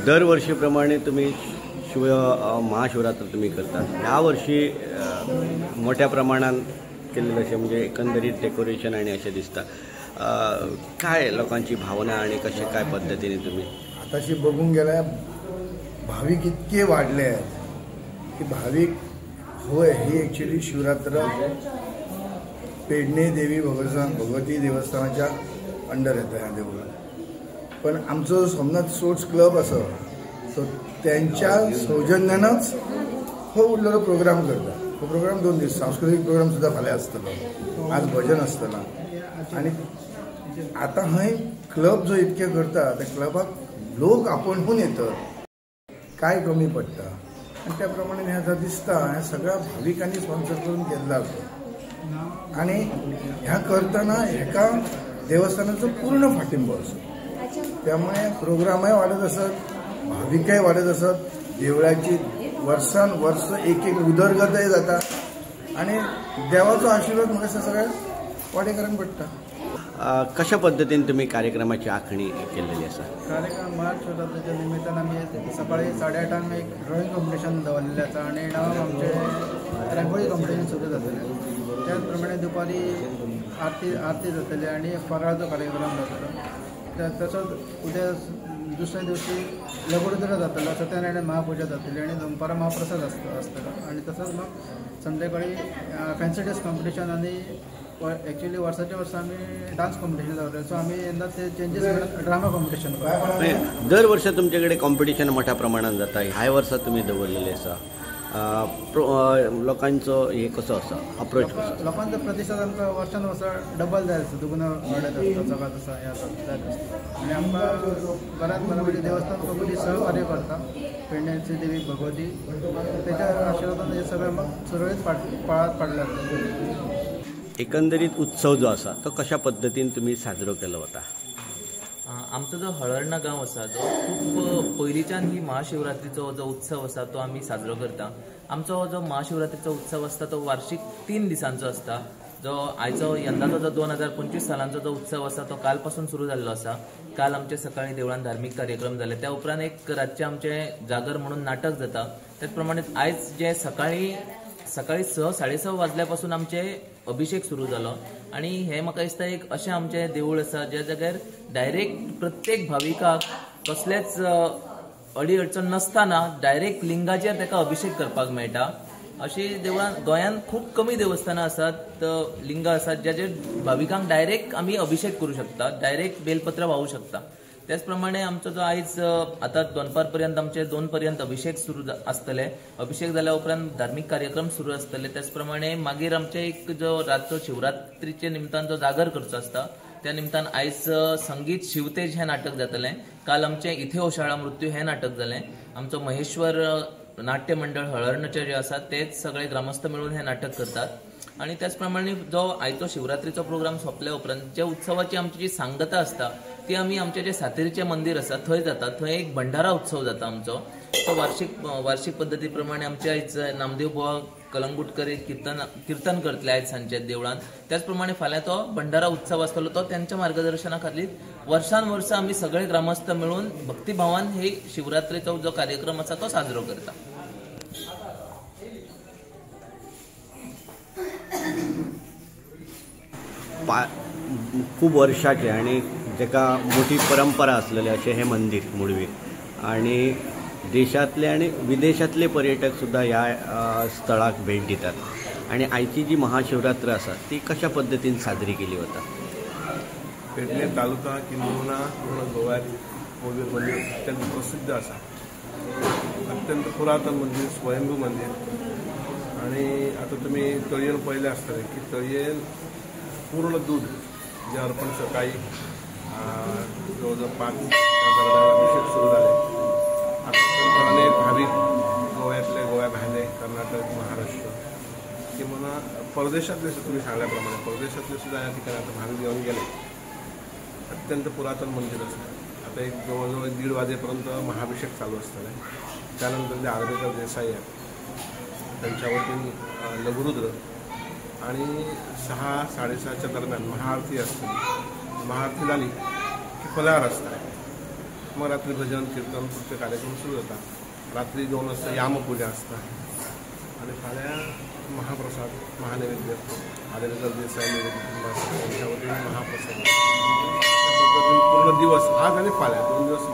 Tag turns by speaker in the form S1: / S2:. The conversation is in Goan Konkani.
S1: दरवर्षीप्रमाणे तुम्ही शिव महाशिवरात्र तुम्ही करतात, ह्या वर्षी मोठ्या प्रमाणात केलेलं अशें म्हणजे एकंदरीत डेकोरेशन आणि अशें दिसता, काय लोकांची भावना आणि कशें काय पद्दतीने तुम्ही
S2: आताशी बघूंक गेल्यार भावीक इतके वाडले आहेत की भावीक होय ही एक्चुअली शिवरात्र पेडणे देवी भगवती देवस्थानाच्या अंडर येता ह्या देवळान, पण आमचो सोमनाथ स्पोर्ट्स क्लब आसा सो त्यांच्या सौजन्यानच हो उरलेलो प्रोग्राम करता. हो प्रोग्राम 2 दीस सांस्कृतीक प्रोग्राम सुद्दां फाल्यां आसतलो, आज भजन आसतलो आनी आतां हय क्लब जो इतके करता त्या क्लबाक लोक आपोवन येतात, काय कमी पडटा आनी त्या प्रमाणे हें आतां दिसता हें सगळ्या भाविकांनी स्पॉन्सर करून केल्लो आसा आनी ह्या करतना हेका देवस्थानाचो पूर्ण फाटिंबो आसा, त्यामुळे प्रोग्रामय वाडत आसत, भाविकय वाडत आसत, देवळाची वर्सान वर्स एक एक उदरगतय जाता आनी देवाचो आशिर्वाद म्हाका दिसता सगळ्या वाडेकारांक पडटा.
S1: कशा पद्दतीन तुम्ही कार्यक्रमाची आखणी केलेली आसा?
S3: कार्यक्रम महाशिवरात्रीच्या निमित्तान आमी सकाळी 8:30 एक ड्रॉइंग कॉम्पिटिशन दवरलेलें आसा आनी 9 आमचें रांगोळी कॉम्पिटिशन सुद्दां जातलें. त्याच प्रमाणे दुपारी आरती जातली आनी फराळाचो कार्यक्रम जातलो. तसोच उद्या दुसऱ्या दिवशी लघुरुद्र जातलो, सत्यनारायण महापूजा जातली आनी दनपारां महाप्रसाद आसतलो आनी तसोच मग संध्याकाळी फॅन्सी ड्रेस कॉम्पिटिशन आनी एक्चुअली वर्साच्या वर्सा आमी डान्स कॉम्पिटिशन दवरलें, सो आमी यंदा ते चेंजीस ड्रामा कॉम्पिटिशन करता.
S1: दर वर्सा तुमचे कडेन कॉम्पिटिशन मोठ्या प्रमाणात जाता, ह्याय वर्सा तुमी दवरलेलें आसा, लोकांचो हे कसो आसा अप्रोच कसो?
S3: लोकांचो प्रतिसाद आमकां वर्सान वर्सा डबल जायत आसता, दुगुना वाडत आसता, सगळ्यात आसा हें आसा जायत आसता आनी आमकां बऱ्याच बरें म्हणजे देवस्थान कमिटी सहकार्य करता, पेडण्याची देवी भगवती तेच्या आशिर्वादान हें सगळें मग सुरळीत पाळत पडलें आसता.
S1: एकंदरीत उत्सव जो आसा तो कशा पद्दतीन तुमी साजरो केलो वता?
S4: आमचो जो हळर्ण गांव आसा जो खूब पयलींच्यान ही महाशिवरात्रीचो जो उत्सव आसा तो आमी साजरो करता. आमचो जो महाशिवरात्रीचो उत्सव आसता तो वार्षिक 3 दिसांचो आसता. जो आयचो यंदाचो जो 2025 सालांचो जो उत्सव आसा तो काल पासून सुरू जाल्लो आसा. काल आमचे सकाळी देवळान धार्मीक कार्यक्रम जाले, त्या उपरांत एक रातचें आमचें जागर म्हणून नाटक जाता. त्याच प्रमाणे आयज जे सकाळी 6, 6:30 वाजल्या पासून आमचे अभिषेक सुरू जालो आनी हे म्हाका दिसता एक अशें आमचें देवूळ आसा ज्या जाग्यार डायरेक्ट प्रत्येक भाविकाक कसलेच अडी अडचण नासतना डायरेक्ट लिंगाचेर ताका अभिषेक करपाक मेळटा. अशी देवळां गोंयांत खूब कमी देवस्थानां आसात, लिंगां आसात ज्याचेर भाविकांक डायरेक्ट आमी अभिषेक करूं शकता, डायरेक्ट बेलपत्र वाहू शकता. त्याच प्रमाणे आमचो जो आयज आतां दनपार पर्यंत आमचे 2 पर्यंत अभिषेक सुरू आसतले. अभिषेक जाल्या उपरांत धार्मीक कार्यक्रम सुरू आसतले. त्याच प्रमाणे मागीर आमचे एक जो रातचो शिवरात्रीचे निमतान जो जागर करचो आसता त्या निमतान आयज संगीत शिवतेज हें नाटक जातलें. काल आमचें इथे ओशाळा मृत्यू हें नाटक जालें. आमचो महेश्वर नाट्य मंडळ हळर्णचे जे आसा तेच सगळे ग्रामस्थ मेळून हें नाटक करतात. आनी त्याच प्रमाणे जो आयचो शिवरात्रीचो प्रोग्राम सोंपल्या उपरांत ज्या उत्सवाची आमची जी सांगता आसता ती आमी आमचे जे सातेरीचें मंदीर आसा थंय जाता. थंय एक भंडारा उत्सव जाता आमचो. तो वार्षिक पद्दती प्रमाणे आमचे आयज नामदेव बुवा कलंगुटकर किर्तन करतले आयज सांजचे देवळान. त्याच प्रमाणे फाल्यां तो भंडारा उत्सव आसतलो तो त्यांच्या मार्गदर्शना खातीर वर्सान वर्सा आमी सगळे ग्रामस्थ मेळून भक्तिभावान हे शिवरात्रीचो जो कार्यक्रम आसा तो साजरो करता.
S1: खूब वर्षाचे आणि जेका मोठी परंपरा आसलेली अशें हें मंदीर मुडवीर आणि देशांतले आणि विदेशांतले पर्यटक सुद्दां ह्या स्थळाक भेट दितात. आणि आयची जी महाशिवरात्र आसा ती कशा पद्दतीन साजरी केली वता?
S5: पेडणे तालुका किंबहुना पूर्ण गोव्यात मुळवीर मंदिर अत्यंत प्रसिद्ध आसा. अत्यंत पुरातन मंदिर, स्वयंभू मंदिर. आणि आता तुम्ही तळयेन पळयलें आसतलें की तळयेन पूर्ण दूध जे अर्पण सकाळी जवळ जवळ 5 दरम्यान अभिषेक सुरू जाले. आतां अनेक भावीक गोव्यांतले, गोव्या भायले, कर्नाटक, महाराष्ट्र किंवा परदेशातले, तुम्ही सांगल्या प्रमाणे परदेशातले सुद्धा या ठिकाणी आता भावीक येऊन गेले. अत्यंत पुरातन मंदिर आसा. आता एक जवळजवळ 1:30 वाजेपर्यंत महाअभिषेक चालू आसतले. त्यानंतर जे आर्बेकर देसाई आहेत त्यांच्या वतीन लघुरुद्र आणि 6, 6:30च्या दरम्यान महाआरती असते. महाआरती झाली की फलाहार असणार. मग रात्री भजन कीर्तन पुढचे कार्यक्रम सुरू जाता. रात्री 2 वाजता यामपूजा आसता आणि फाल्यां महाप्रसाद महानैवेद्य असतो. आलेले सरदेसाई मेरे कुटुंब आसता त्यांच्या वतीन महाप्रसाद. त्या पद्दतीन पूर्ण दिवस आज आणि फाल्यां 2 दिवस